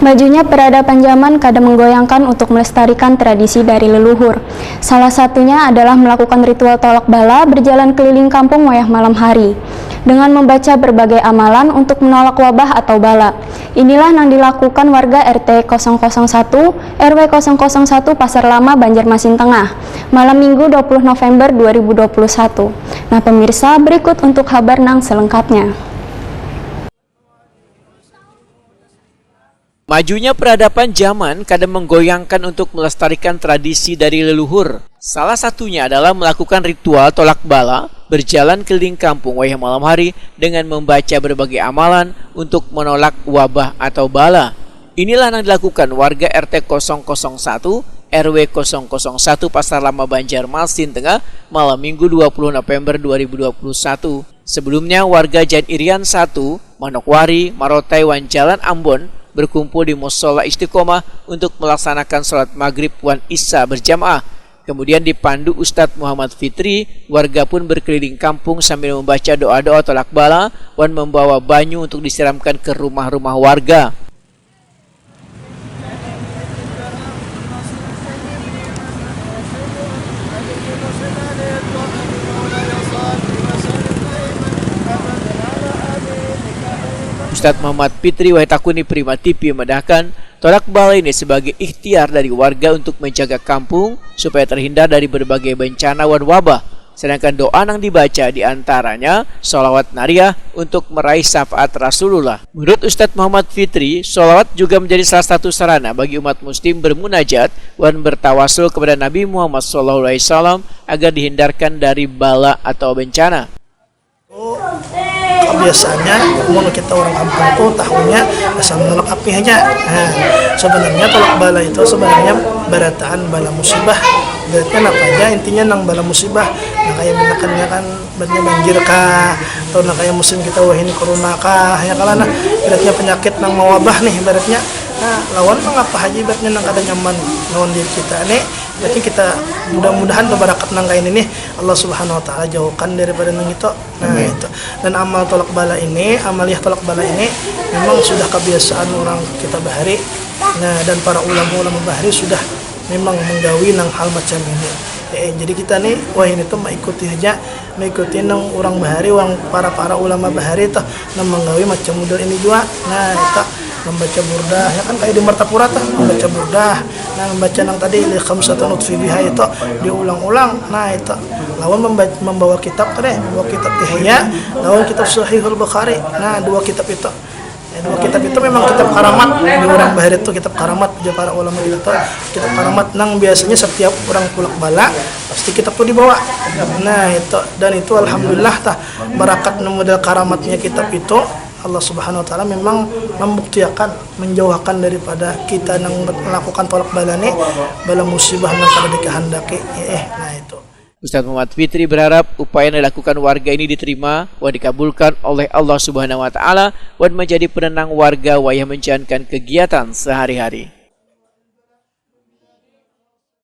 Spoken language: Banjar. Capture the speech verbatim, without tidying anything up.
Majunya peradaban zaman kada menggoyangkan untuk melestarikan tradisi dari leluhur. Salah satunya adalah melakukan ritual tolak bala berjalan keliling kampung wayah malam hari dengan membaca berbagai amalan untuk menolak wabah atau bala. Inilah yang dilakukan warga R T kosong kosong satu, R W kosong kosong satu Pasar Lama, Banjarmasin Tengah, malam Minggu dua puluh November dua ribu dua puluh satu. Nah, pemirsa, berikut untuk habar nang selengkapnya. Majunya peradaban zaman kada menggoyangkan untuk melestarikan tradisi dari leluhur. Salah satunya adalah melakukan ritual tolak bala, berjalan keliling kampung wayah malam hari dengan membaca berbagai amalan untuk menolak wabah atau bala. Inilah yang dilakukan warga R T kosong kosong satu, R W kosong kosong satu Pasar Lama, Banjarmasin Tengah, malam Minggu dua puluh November dua ribu dua puluh satu. Sebelumnya, warga Jalan Irian satu, Manokwari, Marotai, wan Jalan Ambon berkumpul di Musola Istiqomah untuk melaksanakan sholat maghrib wan isya berjamaah. Kemudian dipandu Ustadz Muhammad Fitri, warga pun berkeliling kampung sambil membaca doa-doa tolak bala wan membawa banyu untuk disiramkan ke rumah-rumah warga. Ustadz Muhammad Fitri Wahitakuni Prima T V memedahkan, tolak bala ini sebagai ikhtiar dari warga untuk menjaga kampung supaya terhindar dari berbagai bencana wan wabah. Sedangkan doa nang dibaca diantaranya sholawat nariah untuk meraih syafaat Rasulullah. Menurut Ustadz Muhammad Fitri, sholawat juga menjadi salah satu sarana bagi umat muslim bermunajat wan bertawasul kepada Nabi Muhammad sallallahu alaihi wasallam agar dihindarkan dari bala atau bencana. Kebiasaannya, mun kita orang kampung tuh tahunya asal menolak api aja. Nah, sebenarnya tolak bala itu sebenarnya barataan bala musibah. Ibaratnya apa aja intinya nang bala musibah. Nah, kayak misalkannya kan ibaratnya banjir kah, atau nah kayak musim kita wahini corona kah, ya kalau nah ibaratnya penyakit nang mewabah nih ibaratnya. Nah, lawan mengapa aja ibaratnya nang kada nyaman lawan diri kita nih, berarti kita mudah-mudahan barakat nang kayak ini nih Allah Subhanahu Wa Taala jauhkan daripada nang itu. Nah itu. Dan amal tolak bala ini, amaliah tolak bala ini memang sudah kebiasaan orang kita bahari. Nah, dan para ulama-ulama bahari sudah memang menggawi nang hal macam ini. Eh, jadi kita nih, wah ini tuh mengikuti aja, mengikuti nang orang bahari, orang para para ulama bahari tuh nang menggawi macam model ini juga. Nah, kita membaca burdah, ya kan kayak di Martapura tuh membaca burdah. Nah, membaca nang tadi di khamsatun utfi biha itu diulang-ulang. Nah, itu lawan membawa kitab tuh deh, membawa kitab Ihya, lawan kitab Sahihul Bukhari. Nah, dua kitab itu. Ya, dua kitab itu memang kitab karamat di orang bahari itu, kitab karamat di para ulama itu, kitab karamat nang biasanya setiap orang tulak bala pasti kitab itu dibawa. Nah itu, dan itu alhamdulillah tah, barakat model karamatnya kitab itu Allah Subhanahu Wa Taala memang membuktiakan, menjauhakan daripada kita nang melakukan tolak bala ni bala musibah nang kada dikehandaki. Eh, nah itu. Ustadz Muhammad Fitri berharap upaya yang dilakukan warga ini diterima wan dikabulkan oleh Allah Subhanahu wa Ta'ala wan menjadi penenang warga wayah menjalankan kegiatan sehari-hari.